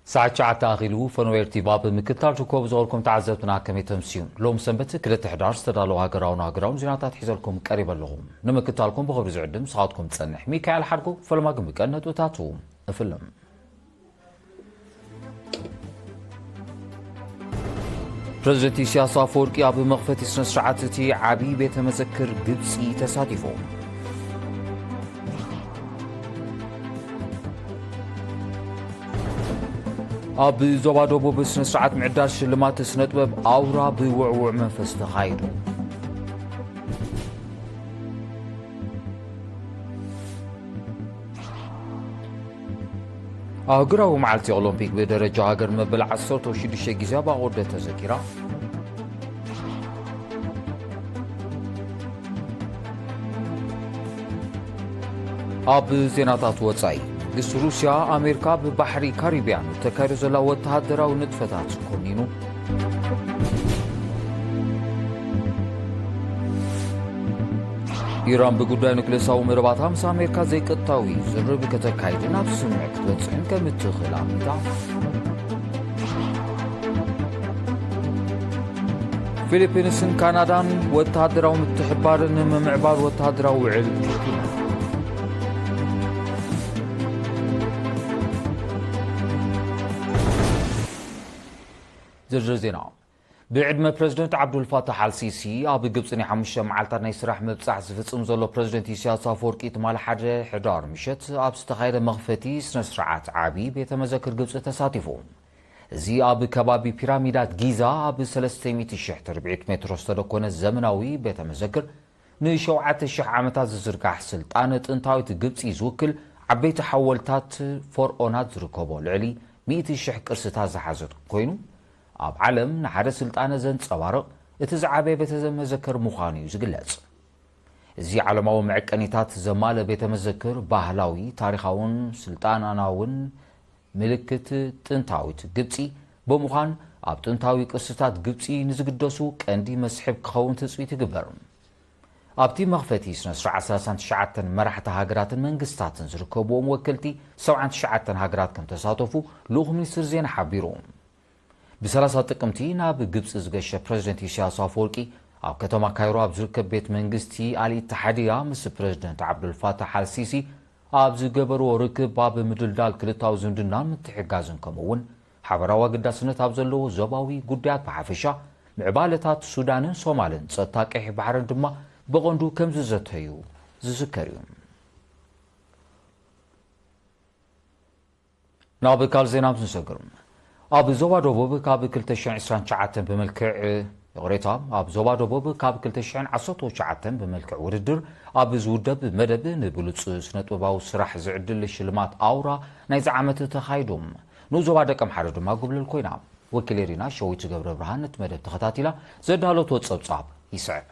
ሰዓት ትሽዓተ ኣኺሉ። ፈነወ ኤርቲቫ ብምክትታል ትርከቡ ዝኸበርኩም ተዓዘብትና ከመይ ተምስዩ? ሎም ሰንበት ክልተ ሕዳር ዝተዳለዉ ሃገራውን ሃገራውን ዜናታት ሒዘልኩም ቀሪበ ኣለኹ። ንምክትታልኩም ብኽብሪ ዝዕድም ስኻትኩም ዝጸንሕ ሚካኤል ሓድጎ። ፈለማ ግን ብቀንዲ ነጥብታቱ እፍልም። ፕረዚደንት ኢሳያስ ኣፈወርቂ ኣብ መኽፈቲ ስነ ስርዓት እቲ ዓቢ ቤተ መዘክር ግብጺ ተሳቲፎም። ኣብ ዞባ ደቡብ ስነ ስርዓት ምዕዳል ሽልማት ስነ ጥበብ ኣውራ ብውዕዉዕ መንፈስ ተኻይዱ። ኣህጉራዊ መዓልቲ ኦሎምፒክ ብደረጃ ሃገር መበል ዓሰርተ ሽዱሽተ ግዜ ኣብ ኣቑርደት ተዘኪራ። ኣብ ዜናታት ወጻኢ፣ መንግስቲ ሩስያ ኣሜሪካ ብባሕሪ ካሪብያን እተካይዶ ዘላ ወተሃደራዊ ንጥፈታት ኮኒኑ። ኢራን ብጉዳይ ኑክሌሳዊ መደባታ ምስ ኣሜሪካ ዘይቀጥታዊ ዝርርብ ከተካይድን ኣብ ስምምዕ ክትበጽሕን ከም እትኽእል ኣሚታ። ፊሊፒንስን ካናዳን ወተሃደራዊ ምትሕብባር ንምምዕባል ወተሃደራዊ ውዕል። ዝርዝር ዜና። ብዕድመ ፕረዚደንት ዓብዱልፋታሕ ኣልሲሲ ኣብ ግብጺ ናይ ሓሙሽተ መዓልታት ናይ ስራሕ ምብጻሕ ዝፍጽም ዘሎ ፕረዚደንት ኢሳያስ ኣፈወርቂ ትማሊ ሓደ ሕዳር ምሸት ኣብ ዝተኻየደ መኽፈቲ ስነ ስርዓት ዓቢ ቤተ መዘክር ግብጺ ተሳቲፉ። እዚ ኣብ ከባቢ ፒራሚዳት ጊዛ ኣብ ሰለስተ ሚእቲ ሽሕ ትርብዒት ሜትሮ ዝተደኮነ ዘመናዊ ቤተ መዘክር ንሸውዓተ ሽሕ ዓመታት ዝዝርጋሕ ስልጣነ ጥንታዊት ግብጺ ዝውክል ዓበይቲ ሓወልታት ፈርኦናት ዝርከቦ ልዕሊ ሚእቲ ሽሕ ቅርስታት ዝሓዘት ኮይኑ፣ ኣብ ዓለም ንሓደ ስልጣነ ዘንጸባርቕ እቲ ዝዓበየ ቤተ መዘክር ምዃኑ እዩ ዝግለጽ። እዚ ዓለማዊ መዐቀኒታት ዘማልእ ቤተ መዘክር ባህላዊ፣ ታሪኻውን ስልጣናናውን ምልክት ጥንታዊት ግብጺ ብምዃን፣ ኣብ ጥንታዊ ቅርስታት ግብጺ ንዝግደሱ ቀንዲ መስሕብ ክኸውን ትጽቢት ይግበር። ኣብቲ መኽፈቲ ስነ ስርዓት ሰላሳን ትሽዓተን መራሕቲ ሃገራትን መንግስታትን ዝርከብዎም ወከልቲ ሰብዓን ትሽዓተን ሃገራት ከም ተሳተፉ ልኡኽ ሚኒስትር ዜና ሓቢሩ። ብሰላሳ ጥቅምቲ ናብ ግብጺ ዝገሸ ፕረዚደንት ኢሳያስ ኣፈወርቂ፣ ኣብ ከተማ ካይሮ ኣብ ዝርከብ ቤት መንግስቲ ኣል ኢትሓድያ ምስ ፕረዚደንት ዓብዱልፋታሕ ኣልሲሲ ኣብ ዝገበርዎ ርክብ፣ ኣብ ምድልዳል ክልታዊ ዝምድናን ምትሕግጋዝን፣ ከምኡ እውን ሓበራዊ ኣገዳስነት ኣብ ዘለዎ ዞባዊ ጉዳያት ብሓፈሻ፣ ምዕባለታት ሱዳንን ሶማልን፣ ጸጥታ ቀይሕ ባሕርን ድማ ብቐንዱ ከም ዝዘተዩ ዝዝከር እዩ። ናብ ካልእ ዜና ምስ ንሰግር፣ ኣብ ዞባ ደቡብ ካብ ክልተ ሽሕን ዕስራን ትሽዓተን ብመልክዕ፣ ይቕሬታ፣ ኣብ ዞባ ደቡብ ካብ ክልተ ሽሕን ዓሰርተ ትሽዓተን ብመልክዕ ውድድር ኣብ ዝውደብ መደብ ንብሉጽ ስነጥበባዊ ስራሕ ዝዕድል ሽልማት ኣውራ ናይዚ ዓመት ተኻይዱ። ንኡስ ዞባ ደቀምሓረ ድማ ጉብለል ኮይና። ወኪል ኤሪና ሸዊት ገብረ ብርሃን ነቲ መደብ ተኸታቲላ ዘዳለቶ ጸብጻብ ይስዕብ።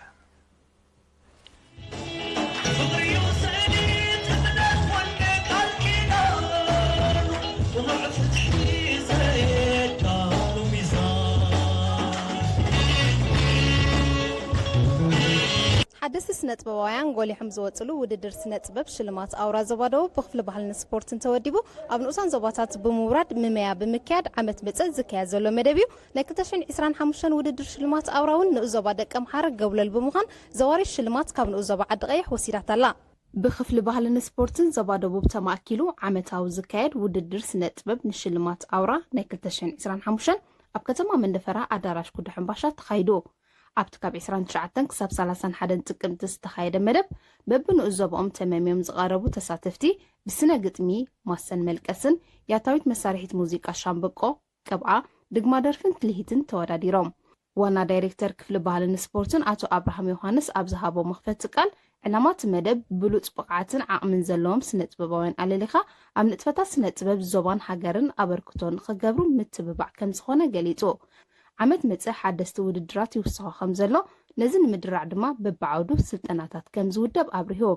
ሓደስቲ ስነ ጥበባውያን ጎሊሖም ዝወፅሉ ውድድር ስነ ጥበብ ሽልማት ኣውራ ዞባ ደቡብ ብክፍሊ ባህልን ስፖርትን ተወዲቡ ኣብ ንኡሳን ዞባታት ብምውራድ ምመያ ብምክያድ ዓመት መፀ ዝካየድ ዘሎ መደብ እዩ። ናይ ክልተ ሽሕን ዕስራን ሓሙሽተን ውድድር ሽልማት ኣውራ እውን ንኡስ ዞባ ደቀምሓረ ገብለል ብምዃን ዘዋሪ ሽልማት ካብ ንኡስ ዞባ ዓዲ ቀይሕ ወሲዳታ ኣላ። ብክፍሊ ባህልን ስፖርትን ዞባ ደቡብ ተማእኪሉ ዓመታዊ ዝካየድ ውድድር ስነ ጥበብ ንሽልማት ኣውራ ናይ ክልተ ሽሕን ዕስራን ሓሙሽተን ኣብ ከተማ መንደፈራ ኣዳራሽ ኩዳ ሕምባሻ ተኻይዱ። ኣብቲ ካብ ዕስራን ትሽዓተን ክሳብ ሰላሳን ሓደን ጥቅምቲ ዝተኻየደ መደብ በብንኡስ ዞባኦም ተመምዮም ዝቐረቡ ተሳተፍቲ ብስነ ግጥሚ፣ ማሰን መልቀስን ያታዊት መሳርሒት ሙዚቃ ሻምበቆ፣ ቅብኣ፣ ድግማ ደርፍን ትልሂትን ተወዳዲሮም። ዋና ዳይሬክተር ክፍሊ ባህልን ስፖርትን ኣቶ ኣብርሃም ዮሃንስ ኣብ ዝሃቦ መኽፈቲ ቃል፣ ዕላማ እቲ መደብ ብሉጽ ብቕዓትን ዓቕምን ዘለዎም ስነ ጥበባውያን ኣለሊኻ ኣብ ንጥፈታት ስነ ጥበብ ዞባን ሃገርን ኣበርክቶ ንኽገብሩ ምትብባዕ ከም ዝኾነ ገሊጹ። ዓመት መጸ ሓደስቲ ውድድራት ይውስኻ ከም ዘሎ፣ ነዚ ንምድራዕ ድማ በብዓውዱ ስልጠናታት ከም ዝውደብ ኣብሪሁ።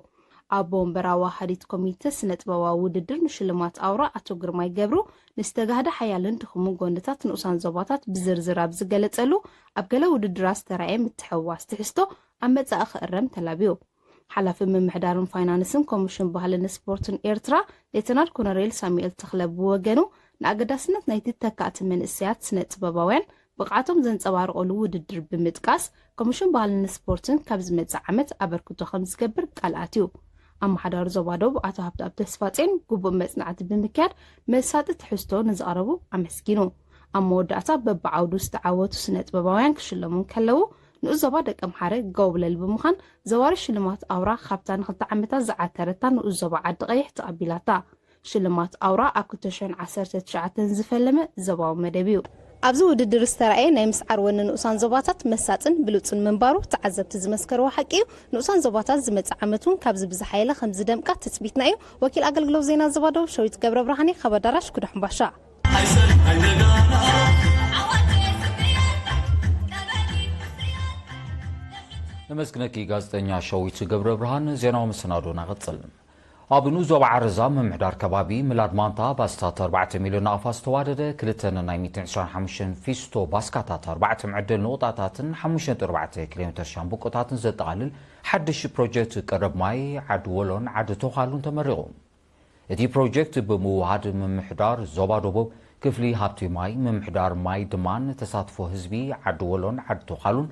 ኣቦ ወንበር ኣዋሃዲት ኮሚተ ስነ ጥበባዊ ውድድር ንሽልማት ኣውራ ኣቶ ግርማይ ገብሩ፣ ንዝተጋህደ ሓያልን ድኹምን ጎንታት ንኡሳን ዞባታት ብዝርዝር ኣብ ዝገለጸሉ፣ ኣብ ገለ ውድድራት ዝተራእየ ምትሕውዋስ ትሕዝቶ ኣብ መጻኢ ክእረም ተላብዩ። ሓላፊ ምምሕዳርን ፋይናንስን ኮሚሽን ባህልን ስፖርትን ኤርትራ ሌተናል ኮሎኔል ሳሙኤል ተኽለ ብወገኑ፣ ንኣገዳስነት ናይቲ ተካእቲ መንእሰያት ስነ ጥበባውያን ብቕዓቶም ዘንጸባርቐሉ ውድድር ብምጥቃስ፣ ኮሚሽን ባህልን ስፖርትን ካብ ዝመጽእ ዓመት ኣበርክቶ ከም ዝገብር ቃል ኣትዩ። ኣመሓዳሪ ዞባ ደቡብ ኣቶ ሃብተኣብ ተስፋጼን ግቡእ መጽናዕቲ ብምክያድ መሳጢ ትሕዝቶ ንዝቐረቡ ኣመስጊኑ። ኣብ መወዳእታ በብዓውዱ ዝተዓወቱ ስነ ጥበባውያን ክሽለሙ እንከለዉ፣ ንኡስ ዞባ ደቀምሓረ ጎብለል ብምዃን ዘዋሪ ሽልማት ኣውራ ካብታ ንክልተ ዓመታት ዝዓተረታ ንኡስ ዞባ ዓዲ ቀይሕ ተቐቢላታ። ሽልማት ኣውራ ኣብ ክልተ ሽሕን ዓሰርተ ትሽዓተን ዝፈለመ ዞባዊ መደብ እዩ። ኣብዚ ውድድር ዝተራእየ ናይ ምስዓር ወኒ ንኡሳን ዞባታት መሳጥን ብሉጽን ምንባሩ ተዓዘብቲ ዝመስከርዎ ሓቂ እዩ። ንኡሳን ዞባታት ዝመጽእ ዓመት እውን ካብዚ ብዝሓየለ ከም ዝደምቃ ትጽቢትና እዩ። ወኪል ኣገልግሎት ዜና ዞባ ደቡብ ሸዊት ገብረ ብርሃኔ ካብ ኣዳራሽ ኩዳ ሕምባሻ። ነመስግነኪ ጋዜጠኛ ሸዊት ገብረ ብርሃን። ዜናዊ መሰናዶና ይቕጽል። ኣብ ንኡስ ዞባ ዓረዛ ምምሕዳር ከባቢ ምላድ ማንታ ባስታት ኣርባዕተ ሚልዮን ናቕፋ ዝተዋደደ ክልተ ናይ ሚእትን ዕስራን ሓሙሽተን ፊስቶ ባስካታት ኣርባዕተ መዐደሊ ንቑጣታትን ሓሙሽተ ነጥቢ ኣርባዕተ ኪሎ ሜትር ሻምብቆታትን ዘጠቓልል ሓድሽ ፕሮጀክት ቀረብ ማይ ዓዲ ወሎን ዓዲ ቶኻሉን ተመሪቑ። እቲ ፕሮጀክት ብምውሃድ ምምሕዳር ዞባ ደቡብ ክፍሊ ሃብቲ ማይ፣ ምምሕዳር ማይ ድማን ተሳትፎ ህዝቢ ዓዲ ወሎን ዓዲ ቶኻሉን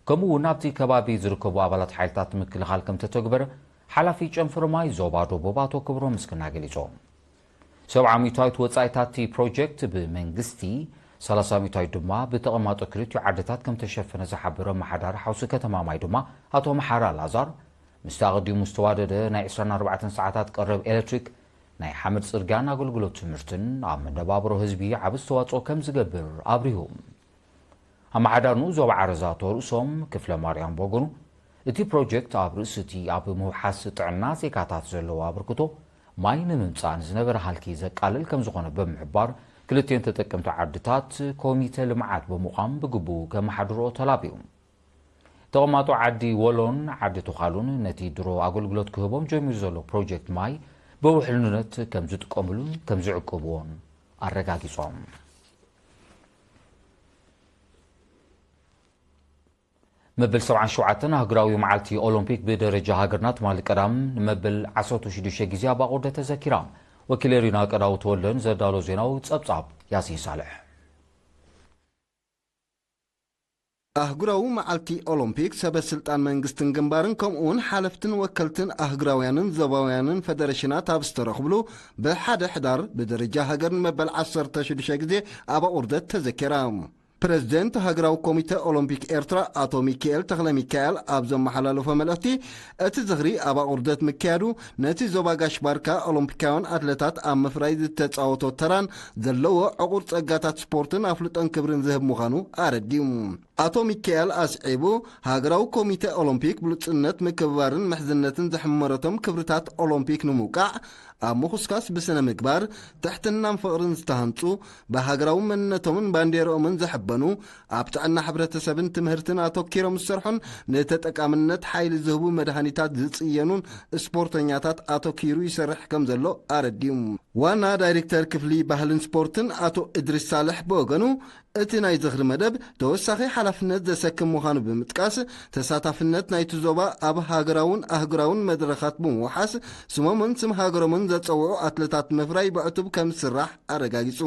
ከምኡ እውን ኣብቲ ከባቢ ዝርከቡ ኣባላት ሓይልታት ምክልኻል ከም ተተግበረ ሓላፊ ጨንፈር ማይ ዞባ ደቡብ ኣቶ ክብሮም ምስግና ገሊጾም። ሰብዓ ሚእታዊት ወጻኢታት እቲ ፕሮጀክት ብመንግስቲ፣ ሰላሳ ሚእታዊት ድማ ብተቐማጦ ክልቲኡ ዓድታት ከም ተሸፈነ ዝሓበረ ኣመሓዳሪ ሓውሲ ከተማ ማይ ድማ ኣቶ መሓራ ላዛር፣ ምስቲ ኣቐዲሙ ዝተዋደደ ናይ ዕስራን ኣርባዕተን ሰዓታት ቀረብ ኤሌክትሪክ፣ ናይ ሓመድ ጽርግያን ኣገልግሎት ትምህርትን ኣብ መነባብሮ ህዝቢ ዓቢ ኣስተዋጽኦ ከም ዝገብር ኣብሪሁ። ኣመሓዳሪ ንኡስ ዞባ ዓረዛ ኣቶ ርእሶም ክፍለ ማርያም ብወገኑ፣ እቲ ፕሮጀክት ኣብ ርእሲ እቲ ኣብ ምውሓስ ጥዕና ዜጋታት ዘለዎ ኣበርክቶ ማይ ንምምጻእ ንዝነበረ ሃልኪ ዘቃልል ከም ዝኾነ ብምሕባር፣ ክልቲኤን ተጠቀምቲ ዓድታት ኮሚተ ልምዓት ብምቋም ብግቡእ ከመሓድርኦ ተላብዩ። ተቐማጦ ዓዲ ወሎን ዓዲ ቶኻሉን ነቲ ድሮ ኣገልግሎት ክህቦም ጀሚሩ ዘሎ ፕሮጀክት ማይ ብውሕልነት ከም ዝጥቀምሉን ከም ዝዕቅብዎን ኣረጋጊጾም። መበል ሰብዓን ሸውዓተን ኣህጉራዊ መዓልቲ ኦሎምፒክ ብደረጃ ሃገርና ትማሊ ቀዳም ንመበል ዓሰርተ ሽዱሽተ ግዜ ኣብ ኣቑርደት ተዘኪራ። ወኪል ኤሪና ቀዳው ተወልደን ዘዳሎ ዜናዊ ጸብጻብ ያሲን ሳልሕ። ኣህጉራዊ መዓልቲ ኦሎምፒክ ሰበ ስልጣን መንግስትን ግንባርን ከምኡ እውን ሓለፍትን ወከልትን ኣህጉራውያንን ዞባውያንን ፈደረሽናት ኣብ ዝተረኽብሉ ብሓደ ሕዳር ብደረጃ ሃገር ንመበል ዓሰርተ ሽዱሽተ ግዜ ኣብ ኣቑርደት ተዘኪራ። ፕረዚደንት ሃገራዊ ኮሚተ ኦሎምፒክ ኤርትራ ኣቶ ሚካኤል ተኽለ ሚካኤል ኣብ ዘመሓላለፎ መልእኽቲ፣ እቲ ዝኽሪ ኣብ ኣቑርደት ምክያዱ ነቲ ዞባ ጋሽ ባርካ ኦሎምፒካውያን ኣትለታት ኣብ ምፍራይ ዝተጻወቶ ተራን ዘለዎ ዕቑር ጸጋታት ስፖርትን ኣፍልጦን ክብርን ዝህብ ምዃኑ ኣረዲኡ። ኣቶ ሚካኤል ኣስዒቡ፣ ሃገራዊ ኮሚተ ኦሎምፒክ ብሉጽነት፣ ምክብባርን ምሕዝነትን ዝሕመረቶም ክብርታት ኦሎምፒክ ንምውቃዕ፣ ኣብ ምኹስኳስ ብስነ ምግባር፣ ትሕትናን ፍቕርን ዝተሃንጹ፣ ብሃገራዊ መንነቶምን ባንዴርኦምን ዝሕበኑ፣ ኣብ ጥዕና ሕብረተሰብን ትምህርትን ኣተኪሮም ዝሰርሑን ንተጠቃምነት ሓይሊ ዝህቡ መድሃኒታት ዝጽየኑን ስፖርተኛታት ኣተኪሩ ይሰርሕ ከም ዘሎ ኣረዲኡ። ዋና ዳይሬክተር ክፍሊ ባህልን ስፖርትን ኣቶ እድሪስ ሳልሕ ብወገኑ፣ እቲ ናይ ዝኽሪ መደብ ተወሳኺ ሓላፍነት ዘሰክም ምዃኑ ብምጥቃስ፣ ተሳታፍነት ናይቲ ዞባ ኣብ ሃገራውን ኣህጉራውን መድረኻት ብምውሓስ፣ ስሞምን ስም ሃገሮምን ዘጸውዑ ኣትለታት ምፍራይ ብዕቱብ ከም ዝስራሕ ኣረጋጊጹ።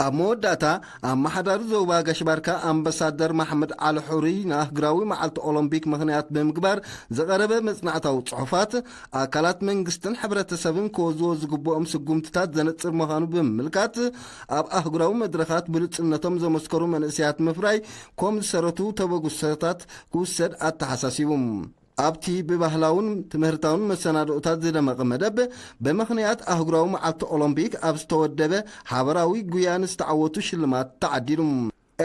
ኣብ መወዳእታ፣ ኣመሓዳሪ ዞባ ጋሽ ባርካ ኣምባሳደር ማሕመድ ዓሊ ሑሪ ንኣህጉራዊ መዓልቲ ኦሎምፒክ ምኽንያት ብምግባር ዝቐረበ መጽናዕታዊ ጽሑፋት፣ ኣካላት መንግስትን ሕብረተሰብን ክወዝዎ ዝግብኦም ስጉምትታት ዘነጽር ምዃኑ ብምምልካት፣ ኣብ ኣህጉራዊ መድረኻት ብሉጽነቶም ዘመስከሩ መንእሰያት ምፍራይ ኮም ዝሰረቱ ተበግሶታት ክውሰድ ኣተሓሳሲቡ። ኣብቲ ብባህላውን ትምህርታውን መሰናድኦታት ዝደመቐ መደብ፣ ብምኽንያት ኣህጉራዊ መዓልቲ ኦሎምፒክ ኣብ ዝተወደበ ሓበራዊ ጉያ ንዝተዓወቱ ሽልማት ተዓዲሉ።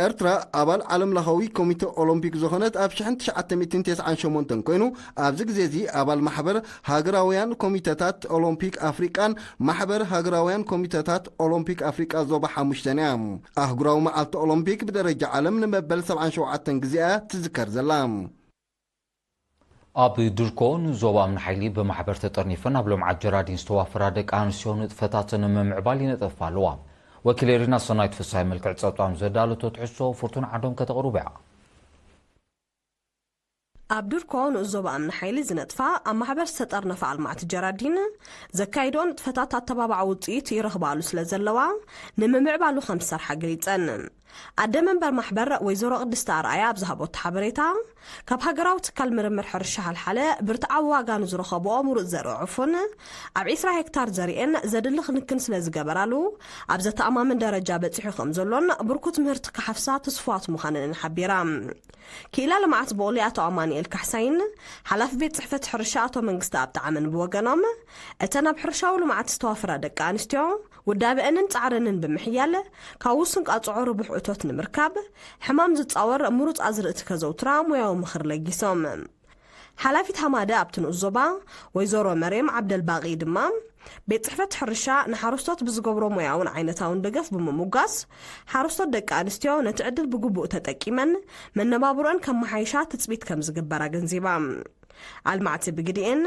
ኤርትራ ኣባል ዓለምለኻዊ ኮሚተ ኦሎምፒክ ዝኾነት ኣብ ሽሕን ትሽዓተ ሚእትን ተስዓን ሸሞንተን ኮይኑ፣ ኣብዚ ግዜ እዚ ኣባል ማሕበር ሃገራውያን ኮሚተታት ኦሎምፒክ ኣፍሪቃን ማሕበር ሃገራውያን ኮሚተታት ኦሎምፒክ ኣፍሪቃ ዞባ ሓሙሽተን እያ። ኣህጉራዊ መዓልቲ ኦሎምፒክ ብደረጃ ዓለም ንመበል ሰብዓን ሸውዓተን ግዜ እያ ትዝከር ዘላ። ኣብ ድርኮ ንዞባ እምኒ ሓይሊ ብማሕበር ተጠርኒፈን ኣብ ልምዓት ጀራዲን ዝተዋፈራ ደቂ ኣንስትዮ ንጥፈታተን ንምምዕባል ይነጠፋ ኣለዋ። ወኪል ኤሪና ሰናይት ፍሳይ መልክዕ ጸብጻብ ዘዳለቶ ትሕዝቶ ፍርቱን ዓዶም ከተቕርቡ እያ። ኣብ ድርኮ ንኡስ ዞባ ኣምኒ ሓይሊ ዝነጥፋ ኣብ ማሕበር ዝተጠርነፋ ኣልማዕቲ ጀራዲን ዘካይድኦ ንጥፈታት ኣተባባዒ ውፅኢት ይረኽባሉ ስለ ዘለዋ ንምምዕባሉ ከም ዝሰርሓ ገሊፀን። ኣደ መንበር ማሕበር ወይዘሮ ቅድስቲ ኣርኣያ ኣብ ዝሃቦት ሓበሬታ፣ ካብ ሃገራዊ ትካል ምርምር ሕርሻ ሓልሓለ ብርትዓዊ ዋጋ ንዝረኸብኦ ምሩፅ ዘርኢ ዕፉን ኣብ ዒስራ ሄክታር ዘሪኤን ዘድሊ ክንክን ስለ ዝገበራሉ ኣብ ዘተኣማምን ደረጃ በፂሑ ከም ዘሎን ብርኩት ምህርቲ ክሓፍሳ ትስፉዋት ምዃነንን ሓቢራ። ክኢላ ልምዓት ብቑሊ ኣቶ ኣማኑኤል ካሕሳይን ሓላፊ ቤት ጽሕፈት ሕርሻ ኣቶ መንግስቲ ኣብጥዓምን ብወገኖም፣ እተን ኣብ ሕርሻዊ ልምዓት ዝተዋፈራ ደቂ ኣንስትዮ ውዳበአንን ጻዕረንን ብምሕያል ካብ ውሱን ቃጽዖ ርቡሕ እቶት ንምርካብ ሕማም ዝጻወር ምሩጽ ኣዝርእቲ ከዘውትራ ሞያዊ ምኽሪ ለጊሶም። ሓላፊት ሃማደ ኣብቲ ንኡስ ዞባ ወይዘሮ መርየም ዓብደልባቂ ድማ፣ ቤት ጽሕፈት ሕርሻ ንሓረስቶት ብዝገብሮ ሞያውን ዓይነታውን ደገፍ ብምሙጋስ፣ ሓረስቶት ደቂ ኣንስትዮ ነቲ ዕድል ብግቡእ ተጠቂመን መነባብሮአን ከመሓይሻ ትጽቢት ከም ዝግበር ኣገንዚባ። ኣልማዕቲ ብግዲኤን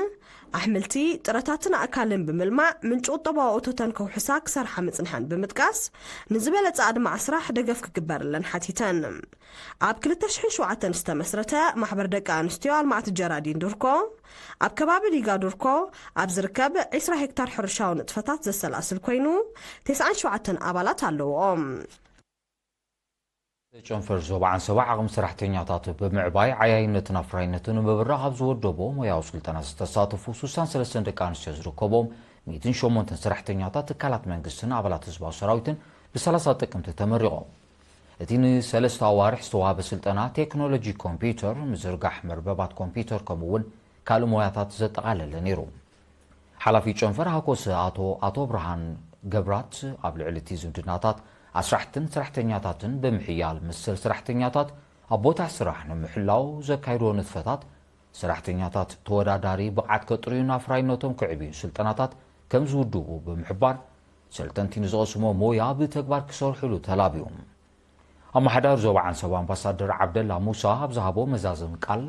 ኣሕምልቲ፣ ጥረታትን ኣእካልን ብምልማዕ ምንጪ ቁጠባዊ እቶተን ከውሕሳ ክሰርሓ ምጽንሐን ብምጥቃስ፣ ንዝበለጸ ኣድማዒ ስራሕ ደገፍ ክግበረለን ሓቲተን። ኣብ ክልተ ሽሕን ሸውዓተን ዝተመስረተ ማሕበር ደቂ ኣንስትዮ ኣልማዕቲ ጀራዲን ድርኮ፣ ኣብ ከባቢ ሊጋ ድርኮ ኣብ ዝርከብ ዒስራ ሄክታር ሕርሻዊ ንጥፈታት ዘሰላስል ኮይኑ፣ ተስዓን ሸውዓተን ኣባላት ኣለውኦ። ጨንፈር ዞባ ዓንሰባ ዓቕሚ ሰራሕተኛታት ብምዕባይ ዓያይነትን ኣፍራይነትን ንምብራኽ ኣብ ዝወደቦ ሞያዊ ስልጠና ዝተሳተፉ ስሳን ሰለስተን ደቂ ኣንስትዮ ዝርከቦም ሚእትን ሸሞንተን ሰራሕተኛታት ትካላት መንግስትን ኣባላት ህዝባዊ ሰራዊትን ብሰላሳ ጥቅምቲ ተመሪቖም። እቲ ንሰለስተ ኣዋርሕ ዝተዋህበ ስልጠና ቴክኖሎጂ ኮምፒውተር፣ ምዝርጋሕ መርበባት ኮምፒውተር ከምኡ እውን ካልእ ሞያታት ዘጠቓለለ ነይሩ። ሓላፊ ጨንፈር ሃኮሰ ኣቶ ኣቶ ብርሃን ገብራት ኣብ ልዕሊ እቲ ዝምድናታት ኣስራሕትን ሰራሕተኛታትን ብምሕያል መሰል ሰራሕተኛታት ኣብ ቦታ ስራሕ ንምሕላው ዘካይድዎ ንጥፈታት ሰራሕተኛታት ተወዳዳሪ ብቕዓት ከጥርዩን ኣፍራይነቶም ክዕብዩን ስልጠናታት ከም ዝውድቡ ብምሕባር፣ ሰልጠንቲ ንዝቐስሞ ሞያ ብተግባር ክሰርሕሉ ተላብዩ። ኣመሓዳሪ ዞባ ዓንሰባ ኣምባሳደር ዓብደላ ሙሳ ኣብ ዝሃቦ መዛዘሚ ቃል፣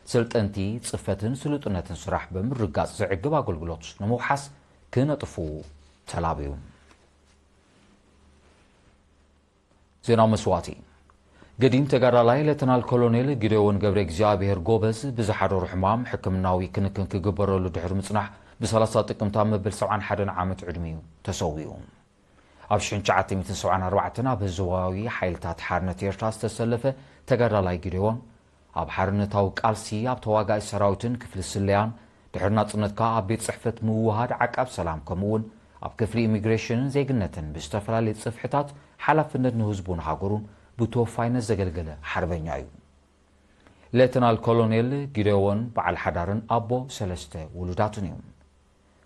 ሰልጠንቲ ጽፈትን ስሉጥነትን ስራሕ ብምርጋጽ ዘዕግብ ኣገልግሎት ንምውሓስ ክነጥፉ ተላብዩ። ዜና መስዋእቲ። ገዲም ተጋዳላይ ሌተናል ኮሎኔል ጊደዎን ገብረ እግዚኣብሔር ጎበዝ ብዝሓደሩ ሕማም ሕክምናዊ ክንክን ክግበረሉ ድሕሪ ምጽናሕ፣ ብሰላሳ ጥቅምቲ ኣብ መበል ሰብዓን ሓደን ዓመት ዕድሚኡ ተሰዊኡ። ኣብ ሽሕን ትሽዓተ ሚእትን ሰብዓን ኣርባዕተን ኣብ ህዝባዊ ሓይልታት ሓርነት ኤርትራ ዝተሰለፈ ተጋዳላይ ጊደዎን፣ ኣብ ሓርነታዊ ቃልሲ ኣብ ተዋጋኢ ሰራዊትን ክፍሊ ስለያን፣ ድሕሪ ናጽነት ከኣ ኣብ ቤት ጽሕፈት ምውሃድ ዓቃብ ሰላም፣ ከምኡ እውን ኣብ ክፍሊ ኢሚግሬሽንን ዜግነትን ብዝተፈላለየ ጽፍሕታት ሓላፍነት ንህዝቡን ሃገሩን ብተወፋይነት ዘገልገለ ሓርበኛ እዩ። ሌተናል ኮሎኔል ጊደዎን በዓል ሓዳርን ኣቦ ሰለስተ ውሉዳትን እዩ።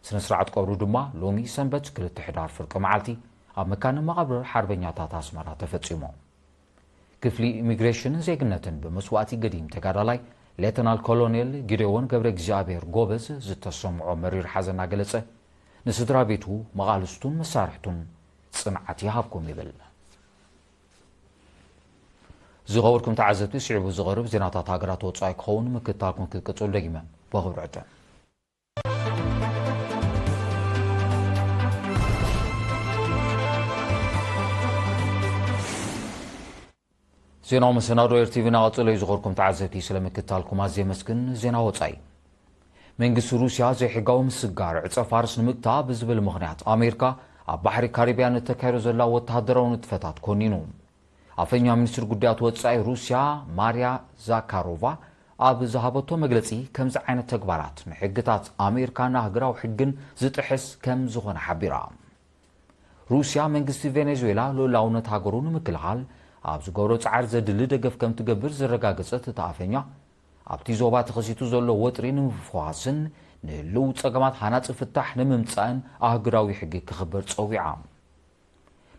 ስነ ስርዓት ቀብሩ ድማ ሎሚ ሰንበት ክልተ ሕዳር ፍርቂ መዓልቲ ኣብ መካነ መቓብር ሓርበኛታት ኣስመራ ተፈጺሙ። ክፍሊ ኢሚግሬሽንን ዜግነትን ብመስዋእቲ ገዲም ተጋዳላይ ሌተናል ኮሎኔል ጊደዎን ገብረ እግዚኣብሔር ጎበዝ ዝተሰምዖ መሪር ሓዘን እናገለጸ፣ ንስድራ ቤቱ፣ መቓልስቱን መሳርሕቱን ጽንዓት ይሃብኩም ይብል። ዝኸበርኩም ተዓዘብቲ፣ ስዒቡ ዝቐርብ ዜናታት ሃገራት ወጻኢ ክኸውን ምክትታልኩም ክትቅጽሉ ደጊመ ብኽብሪ ዕድም። ዜናዊ መሰናዶ ኤር ቲቪ እናቐጸለ እዩ። ዝኸበርኩም ተዓዘብቲ፣ ስለ ምክትታልኩም ኣዝየ የመስግን። ዜና ወጻኢ። መንግስቲ ሩስያ ዘይሕጋዊ ምስጋር ዕጸ ፋርስ ንምግታእ ብዝብል ምኽንያት ኣሜሪካ ኣብ ባሕሪ ካሪብያን እተካይዶ ዘላ ወተሃደራዊ ንጥፈታት ኮኒኑ። ኣፈኛ ሚኒስትሪ ጉዳያት ወጻኢ ሩስያ ማርያ ዛካሮቫ ኣብ ዝሃበቶ መግለጺ፣ ከምዚ ዓይነት ተግባራት ንሕግታት ኣሜሪካን ኣህጉራዊ ሕግን ዝጥሕስ ከም ዝኾነ ሓቢራ። ሩስያ መንግስቲ ቬኔዙዌላ ልኡላውነት ሃገሩ ንምክልኻል ኣብ ዝገብሮ ጻዕሪ ዘድሊ ደገፍ ከም ትገብር ዘረጋገጸት እታ ኣፈኛ፣ ኣብቲ ዞባ ተኸሲቱ ዘሎ ወጥሪ ንምፍዋስን ንህልው ጸገማት ሃናጺ ፍታሕ ንምምጻእን ኣህጉራዊ ሕጊ ክኽበር ጸዊዓ።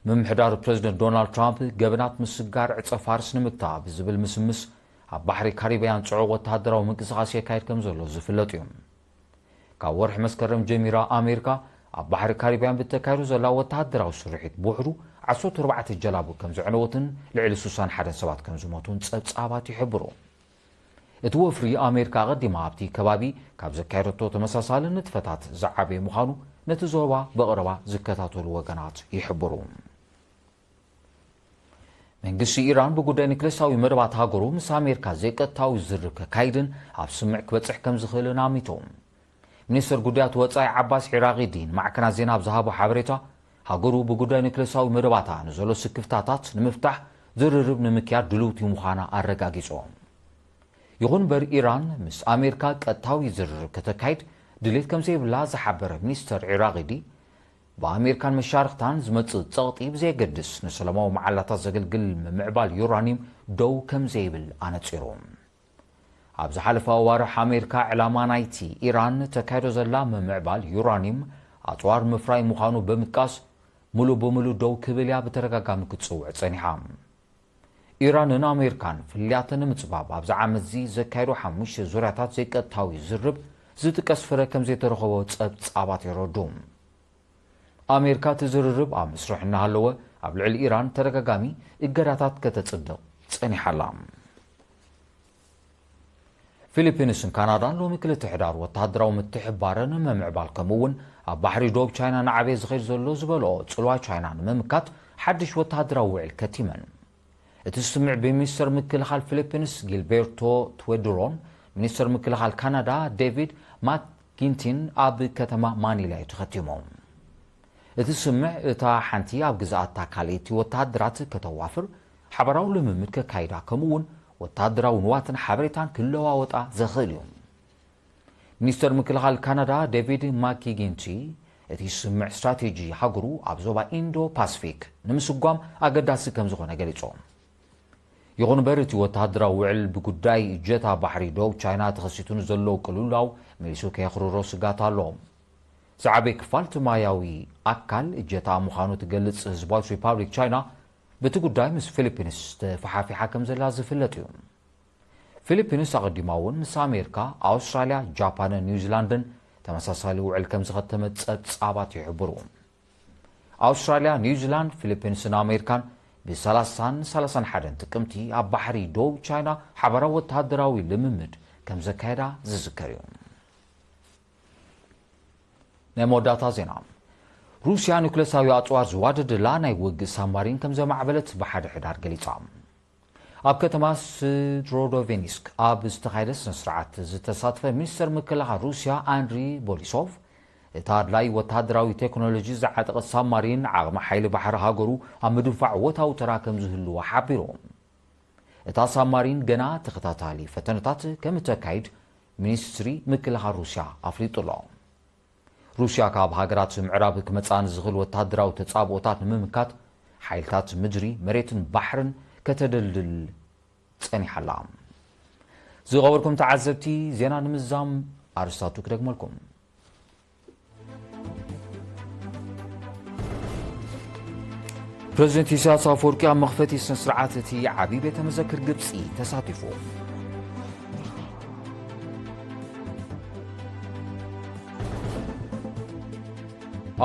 ምምሕዳር ፕረዚደንት ዶናልድ ትራምፕ ገበናት ምስጋር ዕጸ ፋርስ ንምግታእ ብዝብል ምስምስ ኣብ ባሕሪ ካሪብያን ጽዑቕ ወተሃደራዊ ምንቅስቓስ የካይድ ከም ዘሎ ዝፍለጥ እዩ። ካብ ወርሒ መስከረም ጀሚራ ኣሜሪካ ኣብ ባሕሪ ካሪብያን ብተካይዶ ዘላ ወተሃደራዊ ስርሒት ብውሕዱ ዓሰርተ ኣርባዕተ ጀላቡ ከም ዘዕነወትን ልዕሊ ስሳን ሓደን ሰባት ከም ዝሞቱን ጸብጻባት ይሕብሩ። እቲ ወፍሪ ኣሜሪካ ኣቐዲማ ኣብቲ ከባቢ ካብ ዘካየደቶ ተመሳሳሊ ንጥፈታት ዝዓበየ ምዃኑ ነቲ ዞባ ብቐረባ ዝከታተሉ ወገናት ይሕብሩ። መንግስቲ ኢራን ብጉዳይ ኒክለሳዊ መደባት ሃገሩ ምስ ኣሜሪካ ዘይቀጥታዊ ዝርርብ ከካይድን ኣብ ስምምዕ ክበጽሕ ከም ዝኽእልን ኣሚቱ። ሚኒስትር ጉዳያት ወጻኢ ዓባስ ዒራቒዲ ንማዕከናት ዜና ኣብ ዝሃቦ ሓበሬታ፣ ሃገሩ ብጉዳይ ኒክለሳዊ መደባታ ንዘሎ ስክፍታታት ንምፍታሕ ዝርርብ ንምክያድ ድልውቲ ምዃና ኣረጋጊጹ። ይኹን እምበር፣ ኢራን ምስ ኣሜሪካ ቀጥታዊ ዝርርብ ከተካይድ ድሌት ከም ዘይብላ ዝሓበረ ሚኒስተር ዒራቒዲ፣ ብኣሜሪካን መሻርኽታን ዝመጽእ ጸቕጢ ብዘየገድስ ንሰላማዊ መዓላታት ዘገልግል ምምዕባል ዩራኒየም ደው ከም ዘይብል ኣነጺሩ። ኣብ ዝሓለፈ ኣዋርሕ፣ ኣሜሪካ ዕላማ ናይቲ ኢራን ተካይዶ ዘላ ምምዕባል ዩራኒየም ኣጽዋር ምፍራይ ምዃኑ ብምጥቃስ፣ ሙሉእ ብሙሉእ ደው ክብል እያ ብተደጋጋሚ ክትጽውዕ ጸኒሓ። ኢራንን ኣሜሪካን ፍልልያተን ንምጽባብ ኣብዚ ዓመት እዚ ዘካየዶ ሓሙሽተ ዙርያታት ዘይቀጥታዊ ዝርርብ ዝጥቀስ ፍረ ከም ዘይተረኸቦ ጸብጻባት የረድኡ። ኣሜሪካ እቲ ዝርርብ ኣብ መስርሕ እናሃለወ ኣብ ልዕሊ ኢራን ተደጋጋሚ እገዳታት ከተጽድቕ ጸኒሓ ኣላ። ፊሊፒንስን ካናዳን ሎሚ ክልተ ሕዳር ወተሃደራዊ ምትሕብባረን ምምዕባል ከምኡ እውን ኣብ ባሕሪ ዶብ ቻይና ናዕበየ ዝኸይድ ዘሎ ዝበልኦ ጽልዋ ቻይና ንምምካት ሓድሽ ወተሃደራዊ ውዕል ከቲመን። እቲ ስምምዕ ብሚኒስተር ምክልኻል ፊሊፒንስ ጊልቤርቶ ትወድሮን ሚኒስተር ምክልኻል ካናዳ ዴቪድ ማክጊንቲን ኣብ ከተማ ማኒላ እዩ ተኸቲሙ። እቲ ስምምዕ እታ ሓንቲ ኣብ ግዝኣታ ካልኣይቲ ወተሃደራት ከተዋፍር፣ ሓባራዊ ልምምድ ከካይዳ ከምኡ እውን ወተሃደራዊ ንዋትን ሓበሬታን ክለዋወጣ ዘኽእል እዩ። ሚኒስተር ምክልኻል ካናዳ ዴቪድ ማኪጊንቲ እቲ ስምምዕ ስትራቴጂ ሃገሩ ኣብ ዞባ ኢንዶ ፓስፊክ ንምስጓም ኣገዳሲ ከም ዝኾነ ገሊጹ። ይኹን እምበር እቲ ወተሃደራዊ ውዕል ብጉዳይ እጀታ ባሕሪ ዶብ ቻይና ተኸሲቱ ንዘሎ ቅልውላው መሊሱ ከየኽርሮ ስጋት ኣሎ። ዝዓበየ ክፋል እቲ ማያዊ ኣካል እጀታ ምዃኑ ትገልጽ ህዝባዊት ሪፓብሊክ ቻይና በቲ ጉዳይ ምስ ፊሊፒንስ ተፈሓፊሓ ከም ዘላ ዝፍለጥ እዩ። ፊሊፒንስ ኣቐዲማ እውን ምስ ኣሜሪካ፣ ኣውስትራልያ፣ ጃፓንን ኒውዚላንድን ተመሳሳሊ ውዕል ከም ዝኸተመት ጸብጻባት ይሕብሩ። ኣውስትራልያ፣ ኒውዚላንድ፣ ፊሊፒንስን ኣሜሪካን ብ30ን 31 ጥቅምቲ ኣብ ባሕሪ ዶብ ቻይና ሓባራዊ ወተሃደራዊ ልምምድ ከም ዘካየዳ ዝዝከር እዩ። ናይ መወዳእታ ዜና። ሩስያ ኒኩለሳዊ ኣጽዋር ዝዋደደላ ናይ ውግእ ሳማሪን ከም ዘማዕበለት ብሓደ ሕዳር ገሊጻ። ኣብ ከተማ ስድሮዶቬኒስክ ኣብ ዝተኻየደ ስነ ስርዓት ዝተሳተፈ ሚኒስተር ምክልኻል ሩስያ ኣንድሪ ቦሊሶቭ፣ እቲ ኣድላዪ ወተሃደራዊ ቴክኖሎጂ ዝዓጠቐ ሳማሪን ዓቕሚ ሓይሊ ባሕሪ ሃገሩ ኣብ ምድንፋዕ ወታዊ ተራ ከም ዝህልዎ ሓቢሩ። እታ ሳማሪን ገና ተኸታታሊ ፈተነታት ከም እተካይድ ሚኒስትሪ ምክልኻል ሩስያ ኣፍሊጡ ኣሎ። ሩስያ ካብ ሃገራት ምዕራብ ክመጽኣ ንዝኽእል ወተሃደራዊ ተጻብኦታት ንምምካት ሓይልታት ምድሪ፣ መሬትን ባሕርን ከተደልድል ጸኒሓ ኣላ። ዝኸበርኩም ተዓዘብቲ፣ ዜና ንምዝዛም ኣርስታቱ ክደግመልኩም። ፕረዚደንት ኢሳያስ ኣፈወርቂ ኣብ መኽፈቲ ስነ ስርዓት እቲ ዓቢ ቤተ መዘክር ግብጺ ተሳቲፉ።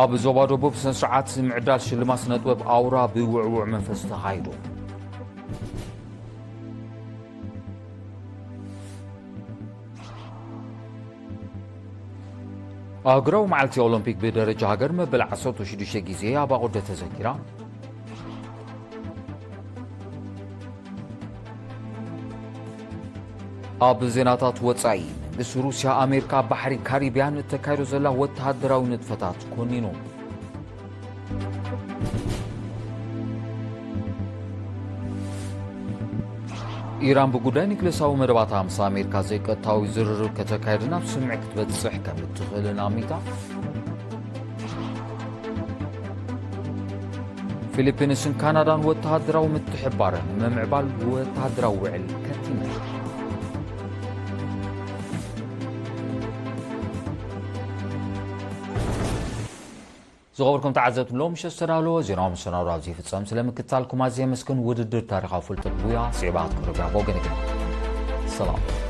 ኣብ ዞባ ደቡብ ስነ ስርዓት ምዕዳል ሽልማት ስነ ጥበብ ኣውራ ብውዕዉዕ መንፈስ ተኻይዱ። ኣህጉራዊ መዓልቲ ኦሎምፒክ ብደረጃ ሃገር መበል ዓሰርተ ሽዱሽተ ግዜ ኣብ ኣቑደ ተዘኪራ። ኣብ ዜናታት ወጻኢ፣ መንግስቲ ሩስያ ኣሜሪካ ኣብ ባሕሪ ካሪብያን እተካይዶ ዘላ ወተሃደራዊ ንጥፈታት ኮኒኑ። ኢራን ብጉዳይ ኒክሌሳዊ መደባታ ምስ ኣሜሪካ ዘይቀጥታዊ ዝርርብ ከተካይድን ኣብ ስምምዕ ክትበጽሕ ከም እትኽእልን ኣሚታ። ፊሊፒንስን ካናዳን ወተሃደራዊ ምትሕብባረን ንምምዕባል ወተሃደራዊ ውዕል ከቲመን። ዝኸበርኩም ተዓዘብቲ፣ ሎም ምሸት ዝተዳለወ ዜናዊ መሰናዶ ኣብዚ ይፍጸም። ስለ ምክትታልኩም ኣዝየ የመስግን። ውድድር ታሪኻዊ ፍልጠት ጉያ ስዒባ ክትቅርብ ኣብ ወገን ግን ሰላም።